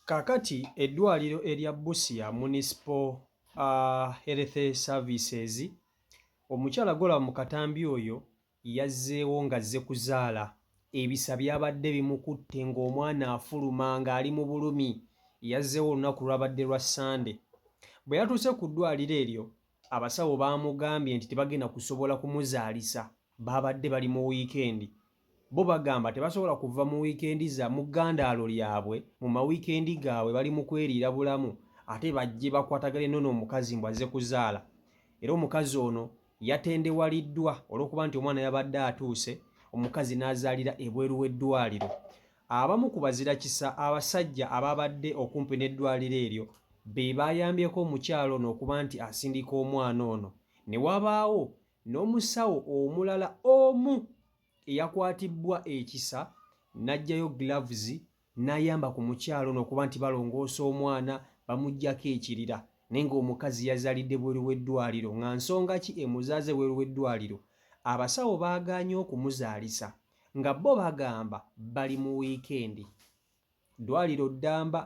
Kaakati eddwaliro erya Busia Municipal Health Services, omukyala gw'olaba mu katambi oyo yazzeewo ng'azze kuzaala. Ebisa byabadde bimukutte ng'omwana afuluma ng'ali mu bulumi. Yazzeewo olunaku lwabadde lwa Ssande. Bwe yatuuse ku ddwaliro eryo, abasawo baamugambye nti tebagenda kusobola kumuzaalisa baabadde bali mu wiikendi. Bo bagamba tebasobola kuva mu wiikendi za mu ggandaalo lyabwe, mu mawiikendi gaabwe bali mu kweriira bulamu ate bajje bakwatagane n'ono omukazi mbu azze kuzaala. Era omukazi ono yatendewaliddwa olw'okuba nti omwana yabadde atuuse, omukazi n'azaalira ebweru w'eddwaaliro. Abamu ku bazirakisa abasajja abaabadde okumpi n'eddwaaliro eryo be baayambyeko omukyala ono okuba nti asindika omwana ono ne wabaawo n'omusawo omulala omu eyakwatibbwa ekisa n'aggyayo gloves n'ayamba ku mukyala ono okuba nti balongoosa omwana bamuggyako ekirira naye ng'omukazi yazaalidde bweru w'eddwaliro. Nga nsonga ki emuzaaza ebweru w'eddwaliro? Abasawo baagaanye okumuzaalisa nga bo bagamba bali mu wiikendi. Ddwaliro ddamba,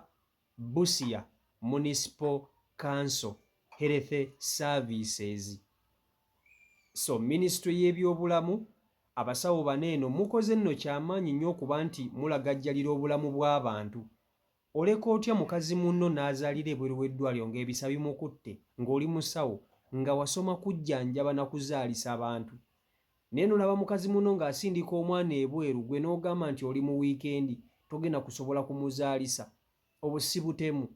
Busia Municipal Council Health Services. So minisitule y'ebyobulamu, abasawo bano eno mukoze nno kyamaanyi nnyo okuba nti mulagajjalira obulamu bw'abantu. Oleka otya mukazi munno n'azaalira ebweru w'eddwaliro ng'ebisa bimukutte ng'oli musawo nga wasoma kujjanjaba na kuzaalisa bantu? Naye n'olaba mukazi munno ng'asindika omwana ebweru gwe n'ogamba nti oli mu wiikendi togenda kusobola kumuzaalisa. Obwo si butemu?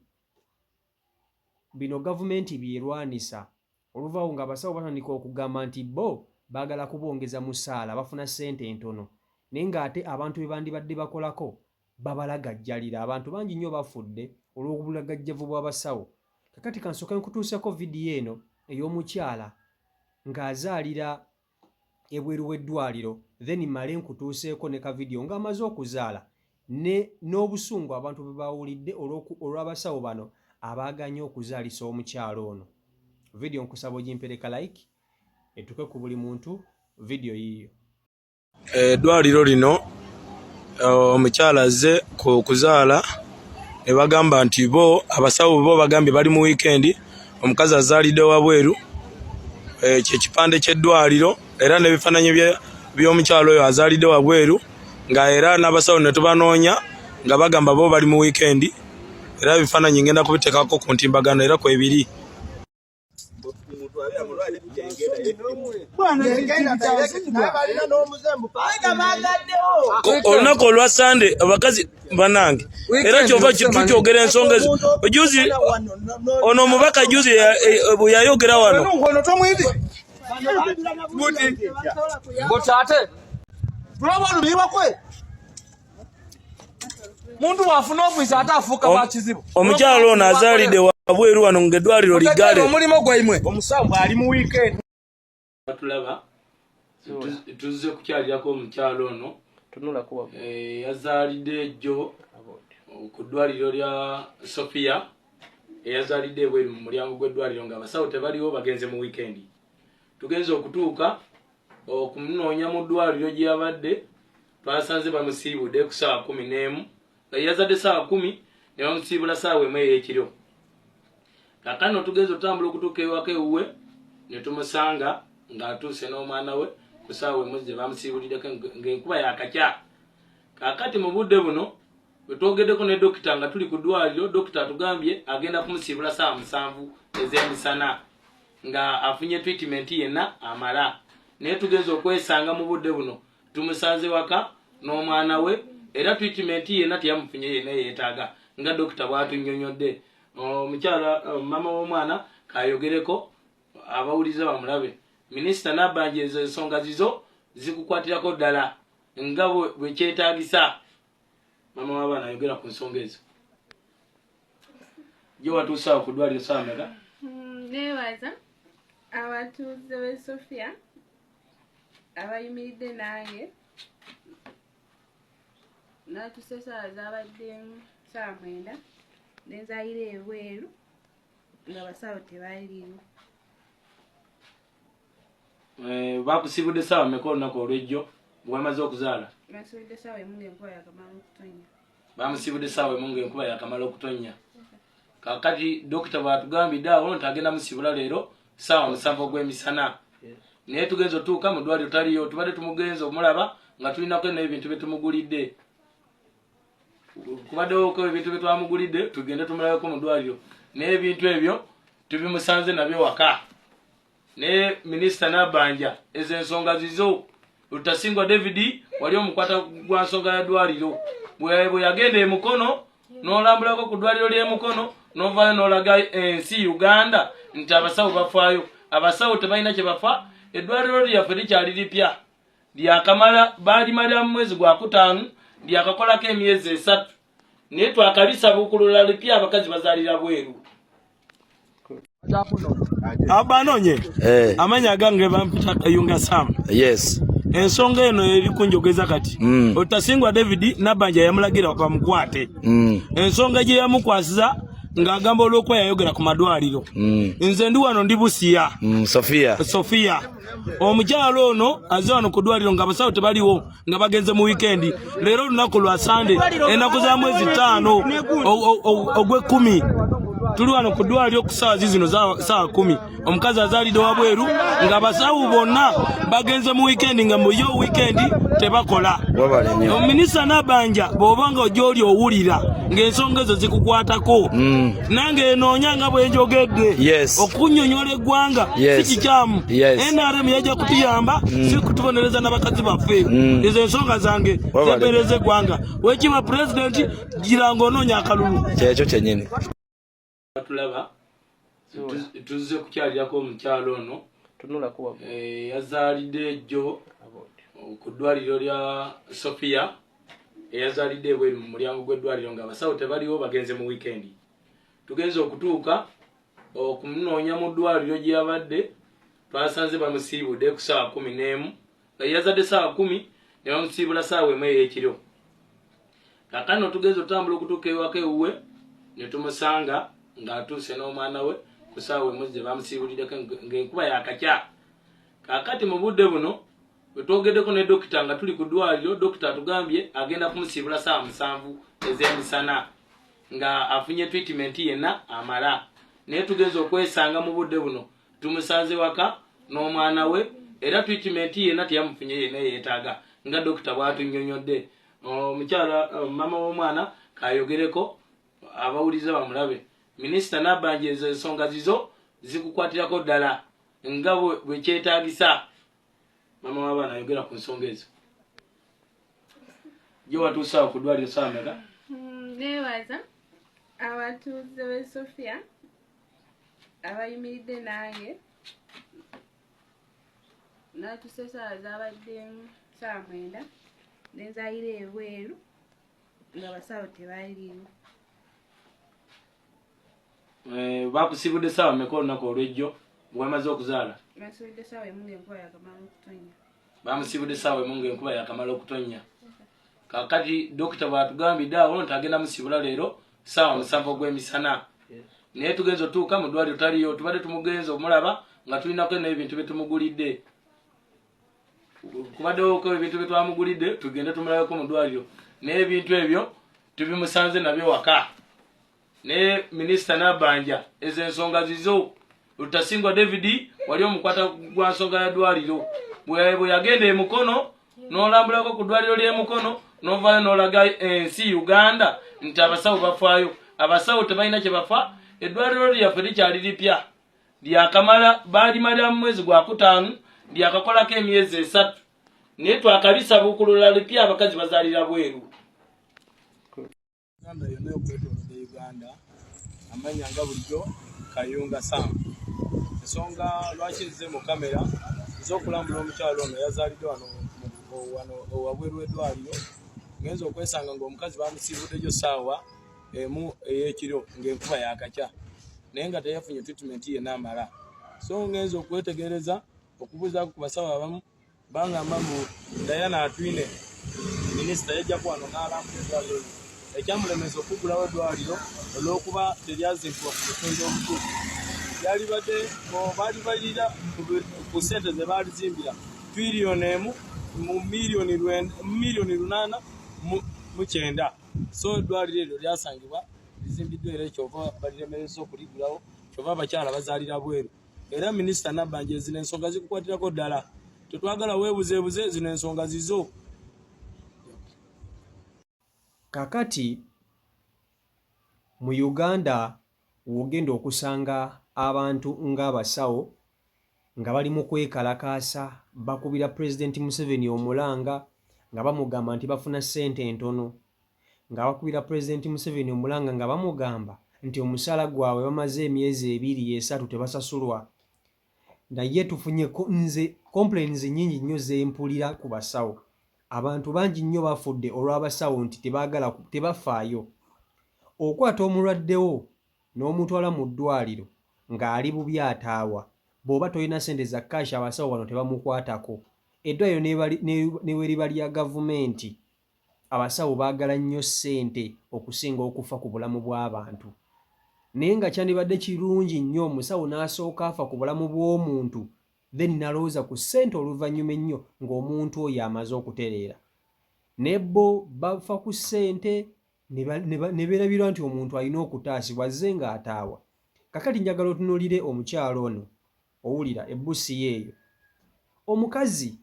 Bino gavumenti by'erwanisa. Oluvaawo ng'abasawo batandika okugamba nti bo baagala kubongeza musaala bafuna ssente ntono naye ng'ate abantu be bandibadde bakolako babalagajjalira. Abantu bangi nnyo bafudde olw'obulagajjavu bw'abasawo. Kakati kansooke nkutuuseeko vidiyo eno ey'omukyala ng'azaalira ebweru w'eddwaliro then male nkutuuseeko ne ka vidiyo ng'amaze okuzaala ne n'obusungu abantu bwe bawulidde olw'abasawo bano abaaganye okuzaalisa omukyala ono. Vidiyo nkusaba ogimpereka like etuuke ku buli muntu vidiyo yiiyo. Eddwaliro lino omukyala azze ku kuzaala ne bagamba nti bo abasawo bo bagambye bali mu wiikendi omukazi azaalidde wabweru eh, kyekipande ky'eddwaliro era n'ebifaananyi by'omukyala oyo azaalidde wabweru nga era n'abasawo ne tubanoonya nga bagamba bo bali mu wiikendi era ebifaananyi ngenda kubiteekako ku ntimbagano era kwebiri. Olunaku olwa Sande abakazi banange, era kyova tukyogera ensonga ezo. Juzi ono omubaka juzi bwe yayogera wano Muntu bw'afuna obwiza ate afuuka wa kizibu. Omukyalo ono azaalidde wabweru wano ng'eddwaliro liggale. Omulimu gwaimwe. Omusawo ali mu weekend. Batulaba tuzze kukyalirako omukyalo ono eh, yazaalidde ejjo ku ddwaliro lya Sophia eyazaalidde ebweru mu mulyango gw'eddwaliro ng'abasawo tebaliwo bagenze mu wiikendi. Tugenze okutuuka okumunoonya mu ddwaliro gye yabadde twasanze bamusiibudde ku saawa 11 nga yazadde saawa 10 ne bamusiibula saawa 1 ey'ekiro. Kakano tugenze otambula okutuuka ewaka ewuwe ne tumusanga ng'atuuse n'omwana we ku saawa 1 gye bamusiibuliddeko ng'enkuba yakakya. Kakati mu budde buno bwe twogeddeko ne dokita nga tuli ku ddwaliro, dokita atugambye agenda kumusiibula saawa 7 ez'emisana nga afunye treatment yenna amala, naye tugenze okwesanga mu budde buno tumusanze waka n'omwana we era treatment yenna teyamufunye yenna yeetaaga nga dokita bw'atunnyonnyodde. Omukyala mama w'omwana kayogereko abawuliza bamulabe. Minisita Nabbanja, ezo ensonga zizo zikukwatirako ddala nga bwe kyetaagisa. Mama w'abaana ayogera ku nsonga ezo. Gye watuuse awo ku ddwaliro saawa meka? Neebaza abatuuze b'e Sofia abayimiridde nange. Natuuse saawa zabaddemu saawa 9 nenzayira ebweru nga basawo tebaliiwo. Eh, bakusiibudde saawa meka olunaku olw'ejjo bwamaze okuzaala? Basiibudde saawa 1 ng'enkuba yakamala okutonnya. Bamusiibudde saawa emu ng'enkuba yakamala okutonnya. Kakati dokita bwatugambidde awo nti agenda musibula leero saawa 7 ogw'emisana, naye tugenza otuuka mu ddwaliro taliyo. Tubadde tumugenza omulaba nga tulinako n'ebintu bye tumugulidde, kubaddewoko ebintu bye twamugulidde tugende tumulabeko mu ddwaliro, naye ebintu ebyo tubimusanze nabyo waka. Naye minisita Nabanja, ezo ensonga zizo. Lutasingwa David wali omukwata gwa nsonga ya ddwaliro, bwe yagenda emukono n'olambulako ku ddwaliro ly'emukono n'ovaayo n'olaga ensi Uganda nti abasawo bafaayo. Abasawo tebalina kye bafa. Eddwaliro lyaffe likyali lipya, lyakamala baalimalira mu mwezi gwakutaano, lyakakolako emyezi 3, naye twakalisabuukulula lipya, abakazi bazaalira bweru. Abanonye Eh. amanya gange bampita Kayunga Sam. Ensonga eno eri kunjogeza kati. Otasingwa David Nabanja yamulagira bamukwate. Ensonga gye yamukwasiza ng'agamba olw'okuba yayogera ku madwaliro. Nze ndi wano, ndi Busia. Sofia. Sofia. Omukyalo ono aze wano ku ddwaliro nga abasawo tebaliwo, nga bagenze mu wiikendi. Leero olunaku lwa Sande, ennaku za mwezi 5 ogw'ekumi. Tuli wano ku ddwaliro ku ssaawa zizino saawa 10. Omukazi azaalidde wabweru ng'abasawo bonna bagenze mu wiikendi, nga mu yo wiikendi tebakola. Wabale nnyo. Minisita Nabanja, bw'oba nga ojja oli owulira ng'ensonga ezo zikukwatako, nange enoonya nga bwe njogedde okunnyonnyola eggwanga. Si kikyamu. NRM yajja kutuyamba, si kutubonereza n'abakazi baffe. Ezo ensonga zange Wabale. zempereza eggwanga. Wekiba pulezidenti, gira ng'onoonya akalulu. Kyekyo kyennyini. Tulaba tuzze kukyalirako omukyalo ono. Yazaalidde jjo ku ddwaliro lya Sofia, eyazaalidde ebweru mu mulyango gw'eddwaliro ng'abasawo tebaliwo, bagenze mu wiikendi. Tugenze okutuuka okumunoonya mu ddwaliro gye yabadde, twasanze bamusiibudde ku saawa 11, nga yazadde saawa 10 ne bamusiibula saawa 1 ey'ekiro. Kakano tugenze otambula okutuuka ewaka ewuwe ne tumusanga ng'atuuse n'omwana we ku saawa 1 ze bamusiibuliddeko ng'enkuba yakakya. Kakati mu budde buno bwe twogeddeko ne dokita nga tuli ku ddwaliro, dokita atugambye agenda kumusiibula saawa 7 ez'emisana nga afunye treatment yenna amala, naye tugenza okwesanga mu budde buno tumusanze waka n'omwana we, era treatment yenna teyamufunye yenna yeetaaga nga dokita bw'atunnyonnyodde. Omukyala mama w'omwana kayogereko abawuliza bamulabe. Minisita Nabanja, ezo ensonga zizo, zikukwatirako ddala nga bwe kyetaagisa. Mama w'abaana ayogera ku nsonga ezo. Gye watuuse awo ku ddwaliro saawa meka? Neebaza abatuuze b'e Sofia abayimiridde nange. Natuuse esaawa zabaddemu saawa 9, nenzayira ebweru nga basawo tebaliiwo. Bakusiibudde saawa meka olunaku olwejjo bwemaze okuzaala? Basiibudde saawa 1 ngaenkuba yakamala okutonya. Bamusiibudde saawa 1 ngaenkuba yakamala okutonnya. Kakati dokita bwatugambidde awo nti agenda musibula leero saawa 7 ogw'emisana, naye tugenza otuuka mu ddwaliro taliyo. Tubadde tumugenza omulaba nga tulinako n'ebintu bye tumugulidde, kubaddewoko ebintu bye twamugulidde tugende tumulabeko mu ddwaliro, naye ebintu ebyo tubimusanze nabyo waka. Naye minisita Nabanja, ezo ensonga zizo. Lutasingwa David wali omukwata gwa nsonga ya ddwaliro, bwe yagenda emukono n'olambulako ku ddwaliro ly'emukono n'ovaayo n'olaga ensi Uganda nti abasawo bafaayo. Abasawo tebalina kye bafa. Eddwaliro lyaffe likyali lipya, lyakamala baalimalira mu mwezi gwakutaano, lyakakolako emyezi 3, naye twakalisabuukulula lipya, abakazi bazaalira bweru. Uganda yonna okwetolodde Uganda, amanya nga bulijjo Kayunga Sam. Ensonga lwaki nzize mu kamera, nze okulambula omukyalo ono yazaalidde wano wabweru w'eddwaliro, ngenza okwesanga ng'omukazi bamusiibuddeyo saawa 1 ey'ekiro ng'enkuba yakakya, naye nga teyafunye treatment yenna amala. So ngenza okwetegereza okubuuzaako ku basawo abamu, bangamba mbu Diana Atwine minisita yajjako wano n'alambula eddwaliro lino, ekyamulemesa okuggulawo eddwaliro olw'okuba teryazimbibwa ku mutindo omutuufu. Lyalibadde baalibalirira ku ssente ze baalizimbira 1 billion mu miliyoni 890. So eddwaliro eryo lyasangibwa lizimbiddwa era kyova baliremerezza okuligulawo, kyova abakyala bazaalira bweru. Era minisita Nabbanja, zino ensonga zikukwatirako ddala, tetwagala weebuzeebuze, zino ensonga zizo. Kakati mu Uganda w'ogenda okusanga abantu ng'abasawo nga bali mu kwekalakaasa, bakubira Pulezidenti Museveni omulanga nga bamugamba nti bafuna ssente ntono, nga bakubira Pulezidenti Museveni omulanga nga bamugamba nti omusaala gwabwe bamaze emyezi ebiri esatu tebasasulwa. Naye tufunye nze complaints nnyingi nnyo ze mpulira ku basawo. Abantu bangi nnyo bafudde olw'abasawo nti tebaagala tebafaayo. Okwata omulwadde wo n'omutwala mu ddwaaliro ng'ali bubi ataawa, bw'oba tolina ssente za cash abasawo bano tebamukwatako. Eddwaaliro ne bwe liba lya gavumenti, abasawo baagala nnyo ssente okusinga okufa ku bulamu bw'abantu. Naye nga kyandibadde kirungi nnyo omusawo n'asooka afa ku bulamu bw'omuntu then n'alowooza ku ssente oluvannyuma ennyo ng'omuntu oyo amaze okutereera. Naye bo bafa ku ssente ne beerabirwa nti omuntu alina okutaasibwa azze ng'ataawa. Kakati njagala otunuulire omukyala ono, owulira ebbusi eyo. Omukazi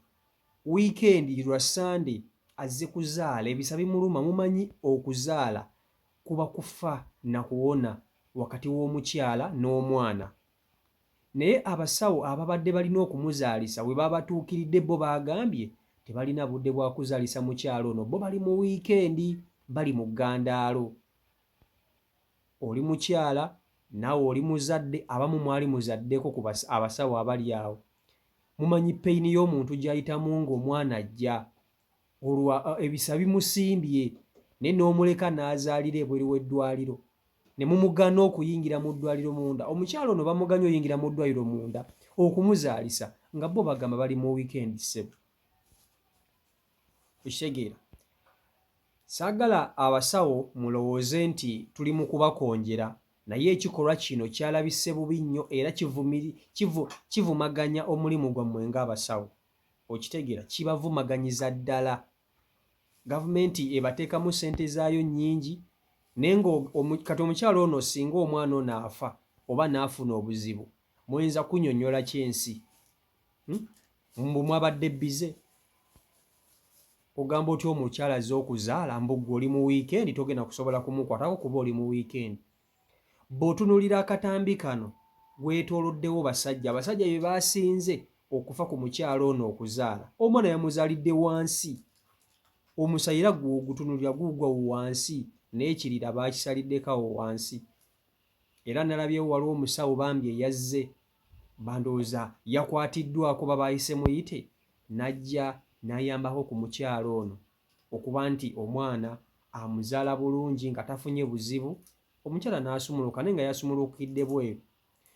wiikendi lwa Ssande azze kuzaala, ebisa bimuluma, mumanyi okuzaala kuba kufa na kuwona wakati w'omukyala n'omwana. Naye abasawo ababadde balina okumuzaalisa we baabatuukiridde bo baagambye tebalina budde bwa kuzaalisa mukyala ono, bo bali mu wiikendi bali mu ggandaalo. Oli mukyala naawe oli muzadde, abamu mwali muzaddeko ku abasawo abali awo. Mumanyi peyini y'omuntu gy'ayitamu ng'omwana ajja, olwo ebisa bimusimbye naye n'omuleka n'azaalira ebweru w'eddwaliro ne mumugaana okuyingira mu ddwaliro munda. Omukyala ono bamuganye oyingira mu ddwaliro munda okumuzaalisa nga bo bagamba bali mu wiikendi ssebo. Okitegeera? Saagala abasawo mulowooze nti tuli mu kubakonjera naye ekikolwa kino kyalabise bubi nnyo era kivumaganya omulimu gwammwe ng'abasawo. Okitegeera? Kibavumaganyiza ddala. Gavumenti ebateekamu ssente zaayo nnyingi naye nga kati omukyala ono singa omwana ono afa oba n'afuna obuzibu muyinza kunyonnyola ki ensi? Hmm? Mbu mwabadde bize? Ogamba otya omukyala azze okuzaala mbu ggwe oli mu wiikendi togenda kusobola kumukwatako kuba oli mu wiikendi? Bw'otunuulira akatambi kano weetooloddewo basajja. Abasajja be baasinze okufa ku mukyala ono okuzaala. Omwana yamuzaalidde wansi. Omusaayi era gw'ogutunuulira gugwa wansi n'ekirira baakisaliddeko awo wansi. Era nalabyewo waliwo omusawo bambi eyazze bandowooza yakwatiddwako oba baayise muyite n'ajja n'ayambako ku mukyala ono okuba nti omwana amuzaala bulungi nga tafunye buzibu, omukyala n'asumuluka naye nga yasumulukidde bweru.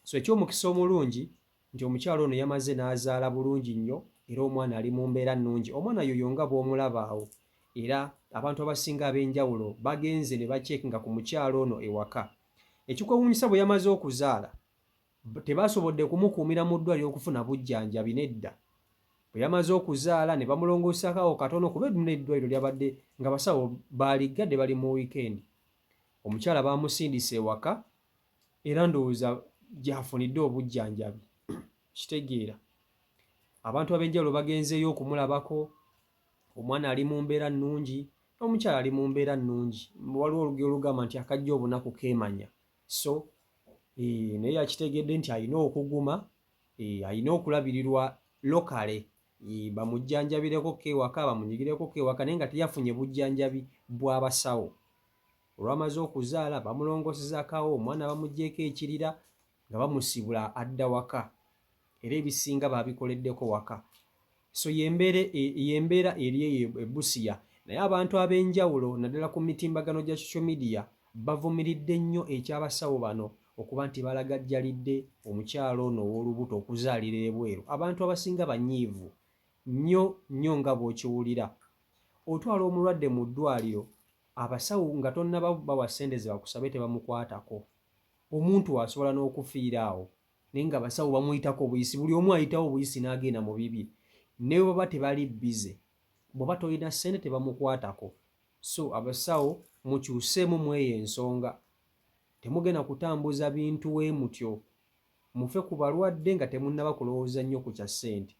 So eky'omukisa omulungi nti omukyala ono yamaze n'azaala bulungi nnyo era omwana ali mu mbeera nnungi. Omwana yoyo nga bw'omulaba awo era abantu abasinga ab'enjawulo bagenze ne bacekinga ku mukyala ono ewaka. Ekikwewuunyisa bwe yamaze okuzaala Tebaasobodde kumukuumira mu ddwaliro okufuna bujjanjabi nedda. Bwe yamaze okuzaala ne bamulongoosaako awo katono kuba n'eddwaliro lyabadde nga basawo baaliggadde bali mu wiikendi. Omukyala baamusindise ewaka era ndowooza gy'afunidde obujjanjabi. Kitegeera. Abantu ab'enjawulo bagenzeeyo okumulabako, omwana ali mu mbeera nnungi n'omukyala ali mu mbeera nnungi. Waliwo olugero olugamba nti akajja obunaku keemanya. So eh, naye yakitegedde nti alina okuguma eh, alina okulabirirwa lokale eh, bamujjanjabireko ko ewaka bamunyigireko ko ewaka naye nga teyafunye bujjanjabi bw'abasawo. Olwamaze okuzaala bamulongoosezakawo omwana bamuggyeeko ekirira nga bamusibula adda waka era ebisinga babikoleddeko waka. So y'embeera y'embeera eri eyo e Busia. Naye abantu ab'enjawulo naddala ku mitimbagano gya social media bavumiridde nnyo eky'abasawo bano okuba nti balagajjalidde omukyala ono ow'olubuto okuzaalira ebweru. Abantu abasinga banyiivu nnyo nnyo nga bw'okiwulira. Otwala omulwadde mu ddwaliro abasawo nga tonnaba bawa ssente ze bakusabye tebamukwatako. Omuntu asobola n'okufiira awo. Naye nga abasawo bamuyitako obuyisi, buli omu ayitawo obuyisi n'agenda mu bibye, ne bwe baba tebali bbize, bw'oba tolina ssente tebamukwatako. So abasawo mukyuseemu mweyo ensonga. Temugenda kutambuza bintu we mutyo. Mufe ku balwadde nga temunnaba kulowooza nnyo ku kya ssente.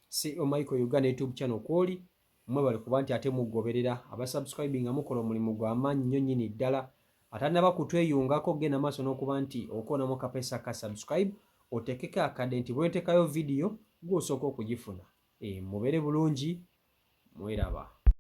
CEO Michael Uganda YouTube channel kwoli mwebale kuba nti ate mugoberera abasubscribinga mukola omulimu gwa maanyi nnyo nnyini ddala. Atannaba kutweyungako genda maaso n'okuba nti okoonamu kapeesa ka subscribe oteekeko akadde nti bwe nteekayo vidiyo gw'osooka okugifuna. E, mubeere bulungi mweraba.